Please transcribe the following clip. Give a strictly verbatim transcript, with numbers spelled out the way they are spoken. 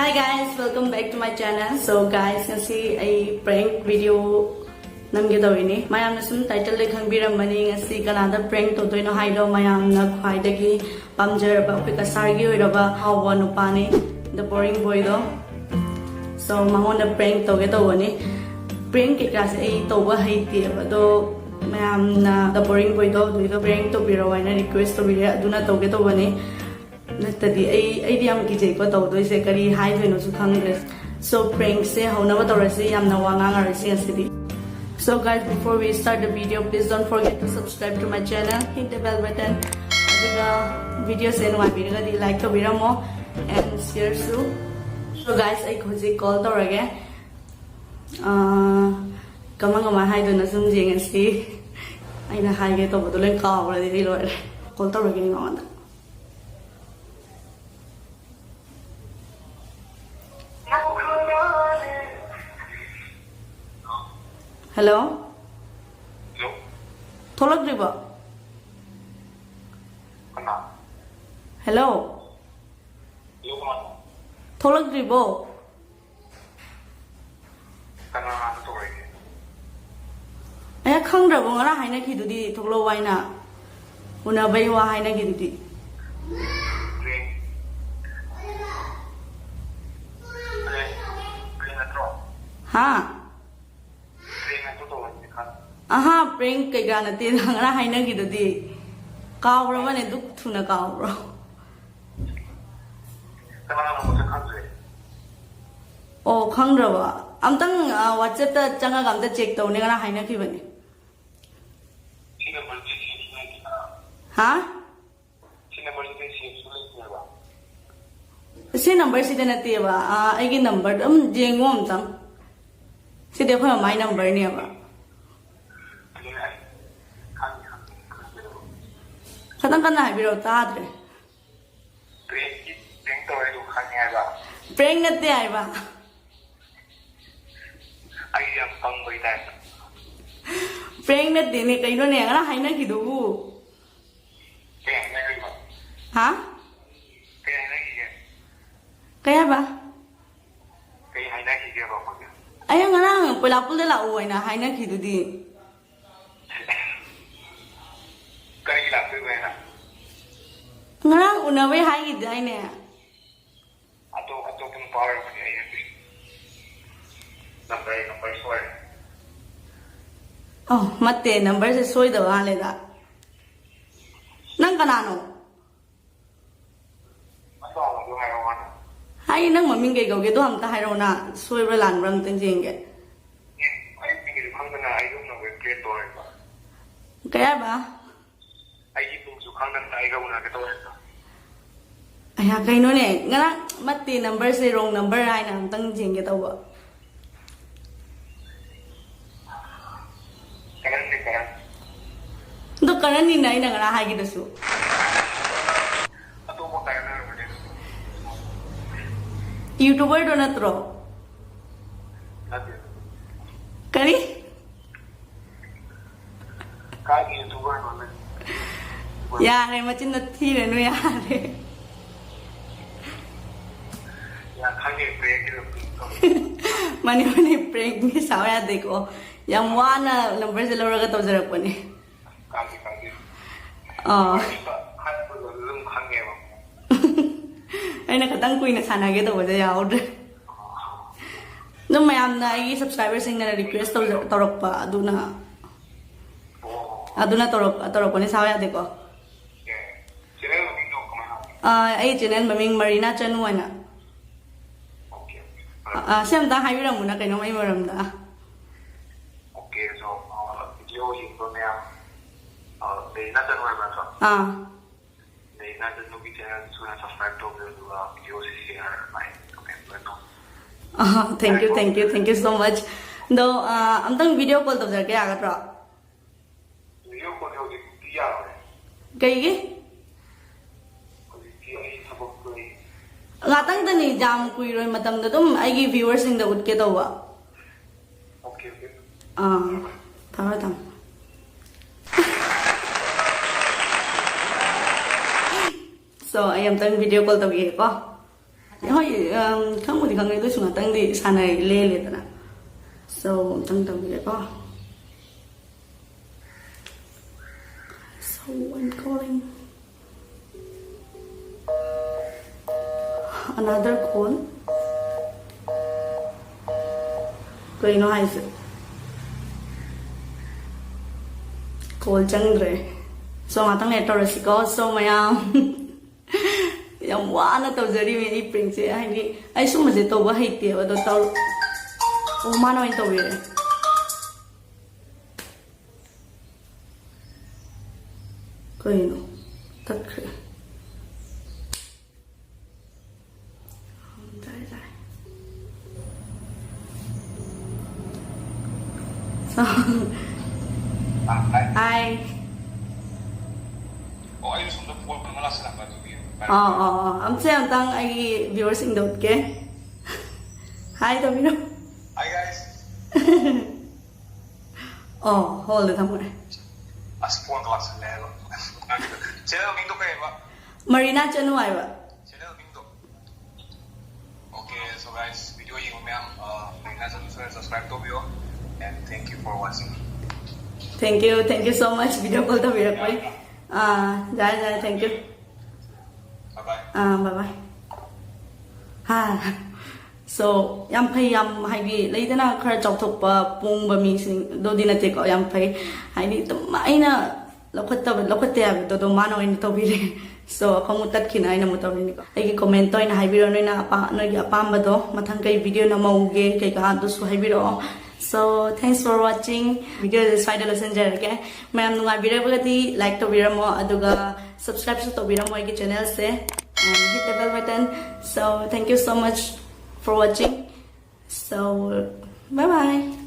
Hi guys, welcome back to my channel. So guys, ꯉꯁꯤ ꯑꯩ prank video ꯅꯝꯒꯦ ꯇꯧꯔꯤꯅꯤ꯫ ꯃꯌꯥꯝꯅ ꯁꯨꯝ title ꯗ ꯈꯪꯕꯤꯔꯝꯃꯅꯤ, ꯉꯁꯤ ꯀꯅꯥꯗ prank ꯇꯧꯗꯣꯏꯅꯣ ꯍꯥꯏꯗꯣ ꯃꯌꯥꯝꯅ ꯈ꯭ꯋꯥꯏꯗꯒꯤ ꯄꯥꯝꯖꯔꯕ, ꯑꯩꯈꯣꯏ ꯀꯁꯥꯔꯒꯤ ꯑꯣꯏꯔꯕ ꯍꯥꯎꯕ ꯅꯨꯄꯥꯅꯤ, the boring boy ꯗꯣ꯫ So ꯃꯉꯣꯟꯗ prank ꯇꯧꯒꯦ ꯇꯧꯕꯅꯤ꯫ Prank ꯀꯩꯀꯥꯁꯦ ꯑꯩ ꯇꯧꯕ ꯍꯩꯇꯦꯕ, ꯑꯗꯣ ꯃꯌꯥꯝꯅ the boring boy ꯗꯣ ꯑꯗꯨꯏꯗꯣ prank ꯇꯧꯕꯤꯔꯣ ꯍꯥꯏꯅ request ꯇꯧꯕꯤꯔꯦ, ꯑꯗꯨꯅ ꯇꯧꯒꯦ ꯇꯧꯕꯅꯤ꯫ ꯅꯠꯇꯗꯤ ꯑꯩ, ꯑꯩꯗꯤ ꯌꯥꯝ ꯀꯤꯖꯩꯀꯣ ꯇꯧꯗꯣꯏꯁꯦ, ꯀꯔꯤ ꯍꯥꯏꯗꯣꯏꯅꯣꯁꯨ ꯈꯪꯗ꯭ꯔꯦ꯫ So prank ꯁꯦ ꯍꯧꯅꯕ ꯇꯧꯔꯁꯤ, ꯌꯥꯝꯅ ꯋꯥ ꯉꯥꯡꯉꯔꯣꯏꯁꯤ ꯉꯁꯤꯗꯤ꯫ So guys, before we start the video, please don't forget to subscribe to my channel, hit the bell button, ꯑꯗꯨꯒ video ꯁꯦ ꯅꯨꯡꯉꯥꯏꯕꯤꯔꯒꯗꯤ like ꯇꯧꯕꯤꯔꯝꯃꯣ and share ꯁꯨ꯫ So guys, ꯑꯩ ꯍꯧꯖꯤꯛ call ꯇꯧꯔꯒꯦ꯫ ꯑꯥ, ꯀꯃꯥꯏ ꯀꯃꯥꯏ ꯍꯥꯏꯗꯣꯏꯅꯣ ꯁꯨꯝ ꯌꯦꯡꯉꯁꯤ꯫ ꯑꯩꯅ ꯍꯥꯏꯒꯦ ꯇꯧꯕꯗꯣ ꯂꯣꯏ ꯀꯥꯎꯈ꯭ꯔꯗꯤ ꯑꯩ ꯂꯣꯏꯔꯦ꯫ Call ꯇꯧꯔꯒꯦ ꯃꯉꯣꯟꯗ꯫ Hello? Hello? ꯊꯣꯛꯂꯛꯇ꯭ꯔꯤꯕꯣ? ꯀꯅꯥ? Hello? Hello, ꯀꯅꯥꯅꯣ? ꯊꯣꯛꯂꯛꯇ꯭ꯔꯤꯕꯣ? ꯀꯅꯥꯅꯣ ꯇꯧꯔꯛꯏꯁꯦ? ꯑꯌꯥ, ꯈꯪꯗ꯭ꯔꯕꯣ? ꯉꯔꯥꯡ ꯍꯥꯏꯅꯈꯤꯗꯨꯗꯤ ꯊꯣꯛꯂꯛꯑꯣ ꯍꯥꯏꯅ꯫ ꯎꯅꯕꯩ ꯋꯥ ꯍꯥꯏꯅꯈꯤꯗꯨꯗꯤ꯫ ꯄ꯭ꯔꯦꯡ꯫ ꯄ꯭ꯔꯦꯡ꯫ ꯄ꯭ꯔꯦꯡ ꯅꯠꯇ꯭ꯔꯣ? ꯍꯥ? ꯄ꯭ꯔꯦꯡ ꯅꯠꯇ꯭ꯔꯣ ꯇꯧꯔꯛꯏꯁꯦ? ꯈꯪ- ꯑꯍꯥ, prank ꯀꯩꯀꯥ ꯅꯠꯇꯦ, ꯉꯔꯥꯡ ꯍꯥꯏꯅꯈꯤꯗꯨꯗꯤ꯫ ꯀꯥꯎꯈ꯭ꯔꯕꯅꯦ, ꯑꯗꯨꯛ ꯊꯨꯅ ꯀꯥꯎꯕ꯭ꯔꯣ? ꯀꯅꯥꯅꯣ ꯃꯁꯛ ꯈꯪꯗ꯭ꯔꯦ꯫ ꯑꯣ, ꯈꯪꯗ꯭ꯔꯕꯣ? ꯑꯝꯇꯪ, ꯑ, WhatsApp ꯇ ꯆꯪꯉꯒ ꯑꯝꯇ check ꯇꯧꯅꯦ, ꯉꯔꯥꯡ ꯍꯥꯏꯅꯈꯤꯕꯅꯦ꯫ ꯁꯤ ꯅꯝꯕꯔꯁꯤ save ꯁꯨ ꯂꯩꯇꯦꯅ꯫ ꯍꯥ? ꯁꯤ ꯅꯝꯕꯔꯁꯤꯗꯤ save ꯁꯨ ꯂꯩꯇꯦꯕ꯫ ꯁꯤ ꯅꯝꯕꯔꯁꯤꯗ ꯅꯠꯇꯦꯕ, ꯑ, ꯑꯩꯒꯤ ꯅꯝꯕꯔ ꯑꯗꯨꯝ ꯌꯦꯡꯉꯣ ꯑꯝꯇꯪ꯫ ꯁꯤꯗꯤ ꯑꯩꯈꯣꯏ ꯃꯃꯥꯏ ꯅꯝꯕꯔꯅꯦꯕ꯫ ꯑꯗꯨꯅꯦ ꯑꯩ ꯈꯪꯗꯦ, ꯈꯪꯗꯦ, ꯈꯪꯗꯦ꯫ ꯈꯇꯪ ꯀꯟꯅ ꯍꯥꯏꯕꯤꯔꯛꯑꯣ, ꯇꯥꯗ꯭ꯔꯦ꯫ ꯄ꯭ꯔꯦꯡꯀꯤ, ꯄ꯭ꯔꯦꯡ ꯇꯧꯔꯦ ꯑꯗꯨ ꯈꯪꯉꯦ ꯍꯥꯏꯕ꯫ ꯄ꯭ꯔꯦꯡ ꯅꯠꯇꯦ ꯍꯥꯏꯕ꯫ ꯑꯩ ꯌꯥꯝ ꯄꯪꯕꯩ ꯇꯥꯏꯞꯇ꯫ ꯄ꯭ꯔꯦꯡ ꯅꯠꯇꯦꯅꯦ, ꯀꯩꯅꯣꯅꯦ, ꯉꯔꯥꯡ ꯍꯥꯏꯅꯈꯤꯗꯨꯕꯨ꯫ ꯀꯩ ꯍꯥꯏꯅꯈ꯭ꯔꯤꯕ? ꯍꯥ? ꯀꯩ ꯍꯥꯏꯅꯈꯤꯒꯦ? ꯀꯩ ꯍꯥꯏꯕ? ꯂꯥꯄꯨꯜꯗ ꯂꯥꯛꯑꯣ ꯍꯥꯏꯅ ꯍꯥꯏꯅꯈꯤꯗꯨꯗꯤ꯫ ꯀꯔꯤ ꯂꯥꯛꯇꯣꯏꯕ ꯍꯥꯏꯅ? ꯉꯔꯥꯡ ꯎꯅꯕꯩ ꯍꯥꯏꯈꯤꯗꯥꯏꯅꯦ? ꯑꯇꯣꯞ ꯑꯇꯣꯞꯄ ꯅꯨꯄꯥ ꯑꯣꯏꯔꯝꯒꯅꯤ, ꯑꯩ ꯅꯠꯇꯦ꯫ ꯅꯝꯕꯔ ꯅꯝꯕꯔ ꯁꯣꯏꯔꯦ꯫ ꯑꯣ, ꯃꯠꯇꯦ, ꯅꯝꯕꯔꯁꯦ ꯁꯣꯏꯗꯕ ꯃꯥꯜꯂꯦꯗ꯫ ꯅꯪ ꯀꯅꯥꯅꯣ? ꯑꯗꯣ ꯑꯃꯨꯛ ꯍꯥꯏꯔꯛꯑꯣ ꯍꯥꯟꯅ꯫ ꯍꯥꯏ, ꯅꯪ ꯃꯃꯤꯡ ꯀꯩ ꯀꯧꯒꯦꯗꯣ ꯑꯝꯇ ꯍꯥꯏꯔꯛꯑꯣꯅ, ꯁꯣꯏꯕ꯭ꯔꯥ ꯂꯥꯟꯕ꯭ꯔꯥ ꯑꯝꯇꯪ ꯌꯦꯡꯒꯦ꯫ ꯑꯦ, ꯑꯩ ꯃꯤꯡꯁꯨ ꯈꯪꯗꯅ ꯑꯩꯒ ꯎꯅꯕ ꯀ꯭ꯔꯤꯌꯦꯠ ꯇꯧꯔꯦꯕ꯫ ꯀꯩ ꯍꯥꯏꯕ? ꯑꯩꯒꯤ ꯃꯤꯡꯁꯨ ꯈꯪꯗꯅ ꯑꯩꯒ ꯎꯅꯒꯦ ꯇꯧꯔꯦꯕ꯫ ꯑꯩꯍꯥ, ꯀꯩꯅꯣꯅꯦ, ꯉꯔꯥꯡ ꯃꯠꯇꯦ, ꯅꯝꯕꯔꯁꯦ ꯔꯣꯡ ꯅꯝꯕꯔ ꯍꯥꯏꯅ ꯑꯝꯇꯪ ꯌꯦꯡꯒꯦ ꯇꯧꯕ꯫ ꯀꯔꯟꯅꯤ, ꯀꯔꯟ꯫ ꯑꯗꯣ ꯀꯔꯟꯅꯤꯅ ꯑꯩꯅ ꯉꯔꯥꯡ ꯍꯥꯏꯈꯤꯗꯁꯨ꯫ ꯑꯇꯣꯞꯄ ꯀꯔꯟ ꯑꯣꯏꯔꯝꯒꯅꯤ꯫ ꯌꯨꯇꯨꯕꯔꯗꯣ ꯅꯠꯇ꯭ꯔꯣ? ꯅꯠꯇꯦ꯫ ꯀꯔꯤ? ꯀꯥꯏꯒꯤ ꯌꯨꯇꯨꯕꯔꯅꯣ ꯅꯪ? ꯌꯥꯔꯦ, ꯃꯆꯤꯟꯗꯣ ꯊꯤꯔꯅꯨ, ꯌꯥꯔꯦ꯫ ꯌꯥ, ꯈꯪꯉꯦ, ꯄ꯭ꯔꯦꯡꯀꯤ ꯂꯝꯕꯤ꯫ ꯃꯅꯤ, ꯃꯅꯤ, ꯄ꯭ꯔꯦꯡꯅꯤ, ꯁꯥꯎ ꯌꯥꯗꯦꯀꯣ꯫ ꯌꯥꯝ ꯋꯥꯅ ꯅꯝꯕꯔꯁꯦ ꯂꯧꯔꯒ ꯇꯧꯖꯔꯛꯄꯅꯦ꯫ ꯀꯥꯏꯗꯦ, ꯀꯥꯏꯗꯦ꯫ ꯑꯥ꯫ ꯍꯥꯏꯔꯛꯄꯗꯣ ꯑꯗꯨꯝ ꯈꯪꯉꯦꯕ꯫ ꯑꯩꯅ ꯈꯤꯇꯪ ꯀꯨꯏꯅ ꯁꯥꯟꯅꯒꯦ ꯇꯧꯕꯗ ꯌꯥꯍꯧꯗ꯭ꯔꯦ꯫ ꯑꯗꯨꯝ ꯃꯌꯥꯝꯅ, ꯑꯩꯒꯤ ꯁꯕꯁꯀ꯭ꯔꯥꯏꯕꯔꯁꯤꯡꯅ ꯔꯤꯀ꯭ꯋꯦꯁ ꯇꯧꯖ-, ꯇꯧꯔꯛꯄ, ꯑꯗꯨꯅ, ꯑꯣ꯫ ꯑꯗꯨꯅ ꯇꯧꯔꯛ-, ꯇꯧꯔꯛꯄꯅꯦ, ꯁꯥꯎ ꯌꯥꯗꯦꯀꯣ꯫ ꯑꯦ, ꯆꯦꯅꯦꯜ ꯃꯃꯤꯡꯗꯣ ꯀꯃꯥꯏꯅ ꯍꯥꯏꯒꯦ? ꯑꯥ, ꯑꯩ ꯆꯦꯅꯦꯜ ꯃꯃꯤꯡ ꯃꯔꯤꯅꯥ ꯆꯅꯨ ꯍꯥꯏꯅ꯫ Okay, okay. ꯑꯥ, ꯁꯤ ꯑꯝꯇ ꯍꯥꯏꯕꯤꯔꯝꯃꯨꯅ, ꯀꯩꯅꯣꯝ ꯑꯩ ꯃꯔꯝꯗ꯫ ꯑꯣꯀꯦ, so, ꯑꯥ, ꯚꯤꯗꯤꯑꯣ ꯌꯦꯡꯕ ꯃꯌꯥꯝ, ꯑꯥ, ꯃꯔꯤꯅꯥ ꯆꯅꯨ ꯍꯥꯏꯕ ꯅꯠꯇ꯭ꯔꯣ? ꯑꯥ꯫ ꯃꯔꯤꯅꯥ ꯆꯅꯨꯒꯤ ꯆꯦꯅꯦꯜ ꯊꯨꯅ ꯁꯕꯁꯀ꯭ꯔꯥꯏꯕ ꯇꯧꯕꯤꯌꯨ, ꯑꯗꯨꯒ ꯚꯤꯗꯤꯑꯣꯁꯤ ꯁꯤꯌꯥꯔ, ꯂꯥꯏꯛ, ꯀꯃꯦꯟ ꯂꯣꯏꯅ ꯇꯧꯕꯤꯌꯨ꯫ ꯑꯥ, thank you, thank you, thank you so much. ꯑꯗꯣ, ꯑꯥ, ꯑꯝꯇꯪ ꯚꯤꯗꯤꯑꯣ ꯀꯣꯜ ꯇꯧꯖꯔꯛꯀꯦ, ꯌꯥꯒꯗ꯭ꯔꯣ? ꯚꯤꯗꯤꯑꯣ ꯀꯣꯜꯗꯤ ꯍꯧꯖꯤꯛꯇꯤ ꯌꯥꯔꯣꯏ꯫ ꯀꯩꯒꯤ? ꯍꯧꯖꯤꯛꯇꯤ ꯑꯩ ꯊꯕꯛ ꯂꯩ꯫ ꯉꯥꯛꯇꯪꯗꯅꯤ, ꯌꯥꯝ ꯀꯨꯏꯔꯣꯏ, ꯃꯇꯝꯗ ꯑꯗꯨꯝ ꯑꯩꯒꯤ ꯚ꯭ꯌꯨꯋꯔꯁꯤꯡꯗ ꯎꯠꯀꯦ ꯇꯧꯕ꯫ Okay, okay. ꯑꯥ, ꯊꯝꯃꯦ, ꯊꯝꯃꯦ꯫ So, ꯑꯩ ꯑꯝꯇꯪ ꯚꯤꯗꯤꯑꯣ ꯀꯣꯜ ꯇꯧꯈꯤꯒꯦꯀꯣ꯫ ꯍꯣꯏ, ꯑꯝ, ꯈꯪꯕꯨꯗꯤ ꯈꯪꯉꯦ, ꯑꯗꯨꯏꯁꯨ ꯉꯥꯛꯇꯪꯗꯤ ꯁꯥꯟꯅꯔꯦ, ꯂꯦꯜꯂꯦꯗꯅ꯫ So, ꯑꯝꯇꯪ ꯇꯧꯕꯤꯒꯦꯀꯣ. So, I'm calling. Another call. ꯀꯩꯅꯣ ꯍꯥꯏꯁꯦ? Call ꯆꯪꯗ꯭ꯔꯦ. So, ꯉꯥꯛꯇꯪ ꯂꯩꯔ ꯇꯧꯔꯁꯤꯀꯣ. So, ꯃꯌꯥꯝ, ꯌꯥꯝ ꯋꯥꯅ ꯇꯧꯖꯔꯤꯕꯅꯤ ꯑꯩ prankꯁꯦ. ꯍꯥꯏꯗꯤ, ꯑꯩ ꯁꯨꯝꯕꯁꯦ ꯇꯧꯕ ꯍꯩꯇꯦꯕ. ꯑꯗꯣ ꯇꯧ-, ꯑꯣ, ꯃꯥꯅ ꯑꯣꯏꯅ ꯇꯧꯕꯤꯔꯦ. ꯀꯩꯅꯣ? ꯇꯠꯈ꯭ꯔꯦ꯫ ꯇꯥꯏ, ꯇꯥꯏ꯫ ꯍꯥꯏ꯫ ꯑꯣ, ꯑꯩꯁꯨ ꯁꯣꯝꯗ phone ꯑꯃ ꯂꯥꯛꯁꯜꯂꯝꯕ ꯑꯗꯨꯒꯤ꯫ ꯑꯥ, ꯑꯥ, ꯑꯥ꯫ ꯑꯝꯇ, ꯑꯝꯇꯪ ꯑꯩꯒꯤ viewerꯁꯤꯡꯗ ꯎꯠꯀꯦ꯫ Hi ꯇꯧꯕꯤꯔꯣ꯫ Hi guys꯫ ꯑꯣ, ꯍꯣꯜꯗ ꯊꯝꯃꯨꯔꯦ꯫ ꯑꯁ, phone ꯂꯥꯛꯁꯜꯂꯦ ꯍꯥꯏꯕ꯫ Channel ꯃꯤꯡꯗꯣ ꯀꯩ ꯍꯥꯏꯕ? ꯃꯔꯤꯅꯥ ꯆꯅꯨ ꯍꯥꯏꯕ꯫ Channel ꯃꯤꯡꯗꯣ꯫ Okay, so guys, video ꯌꯦꯡꯕ ꯃꯌꯥꯝ, ꯑ, ꯃꯔꯤꯅꯥ ꯆꯅꯨ ꯁꯣꯏꯗꯅ subscribe ꯇꯧꯕꯤꯌꯣ꯫ And thank you for watching. Thank you, thank you so much video call ꯇꯧꯕꯤꯔꯛꯄꯩ꯫ ꯑꯥ, ꯌꯥꯔꯦ, ꯌꯥꯔꯦ, thank you꯫ Bye bye꯫ Ah, bye bye꯫ ꯍꯥ꯫ So, ꯌꯥꯝ ꯐꯩ, ꯌꯥꯝ, ꯍꯥꯏꯗꯤ, ꯂꯩꯗꯅ, ꯈꯔ ꯆꯥꯎꯊꯣꯛꯄ, ꯄꯣꯡꯕ ꯃꯤꯁꯤꯡꯗꯨꯗꯤ ꯅꯠꯇꯦꯀꯣ, ꯌꯥꯝ ꯐꯩ꯫ ꯍꯥꯏꯗꯤ, ꯑꯗꯨꯝ ꯑꯩꯅ ꯂꯧꯈꯠꯇꯕ, ꯂꯧꯈꯠꯇꯦ ꯍꯥꯏꯕꯗꯣ ꯑꯗꯨꯝ ꯃꯥꯅ ꯑꯣꯏꯅ ꯇꯧꯕꯤꯔꯦ꯫ So, ꯑꯩꯈꯣꯏ ꯑꯃꯨꯛ ꯇꯠꯈꯤꯅ ꯑꯩꯅ ꯑꯃꯨꯛ ꯇꯧꯔꯤꯅꯤꯀꯣ꯫ ꯑꯩꯒꯤ commentꯇ ꯑꯣꯏꯅ ꯍꯥꯏꯕꯤꯔꯣ, ꯅꯣꯏꯅ ꯑꯄꯥ-, ꯅꯣꯏꯒꯤ ꯑꯄꯥꯝꯕꯗꯣ, ꯃꯊꯪ ꯀꯩ video ꯅꯝꯍꯧꯒꯦ ꯀꯩꯀꯥ ꯑꯗꯨꯁꯨ ꯍꯥꯏꯕꯤꯔꯛꯑꯣ꯫ So, thanks for watching꯫ Videoꯁꯦ ꯁ꯭ꯋꯥꯏꯗ ꯂꯣꯏꯁꯤꯟꯖꯔꯒꯦ꯫ ꯃꯌꯥꯝ ꯅꯨꯡꯉꯥꯏꯕꯤꯔꯒꯗꯤ like ꯇꯧꯕꯤꯔꯝꯃꯣ, ꯑꯗꯨꯒ subscribeꯁꯨ ꯇꯧꯕꯤꯔꯝꯃꯣ ꯑꯩꯒꯤ channelꯁꯦ꯫ And hit the bell button. So, thank you so much for watching. So, bye bye.